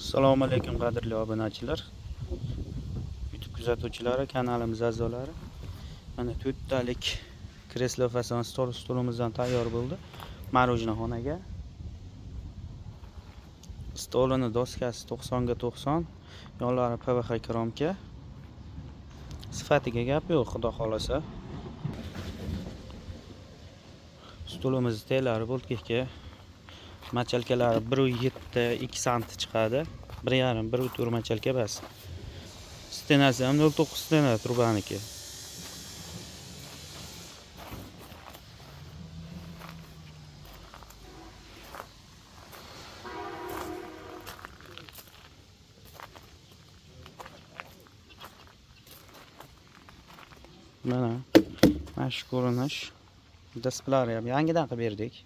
Assalomu alaykum qadrli obunachilar, YouTube kuzatuvchilari, kanalimiz a'zolari. Mana to'rttalik kreslo fason stol stulimizdan tayyor bo'ldi. Marujna xonaga. Stolini doskasi 90 ga 90, yonlari PVH kromka. Sifatiga gap yo'q, xudo xolasa. Stolimiz telari bo'ltkikka. Machalkalari 1.7 2 santi chiqadi. 1.5 1.4 machalka bas. Stenasi ham 0.9 stena trubaniki. Mana shu ko'rinish. Displari ham yangidan qilib berdik.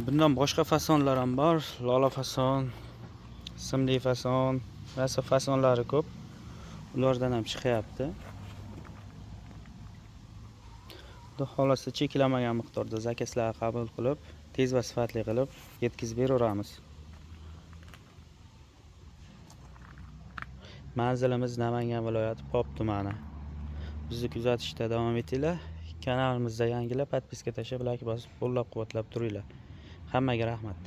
Bundan boshqa fasonlar ham bor. Lola fason, simli fason, rosa fasonlari ko'p. Ulardan ham chiqyapti. Xudo xolasa cheklanmagan miqdorda zakazlar qabul qilib, tez va sifatli qilib yetkazib beraveramiz. Manzilimiz Namangan viloyati Pop tumani. Bizni kuzatishda davom etinglar. Kanalimizda yangilar podpiska tashlab, like bosib, qo'llab-quvvatlab turinglar. Hammaga rahmat.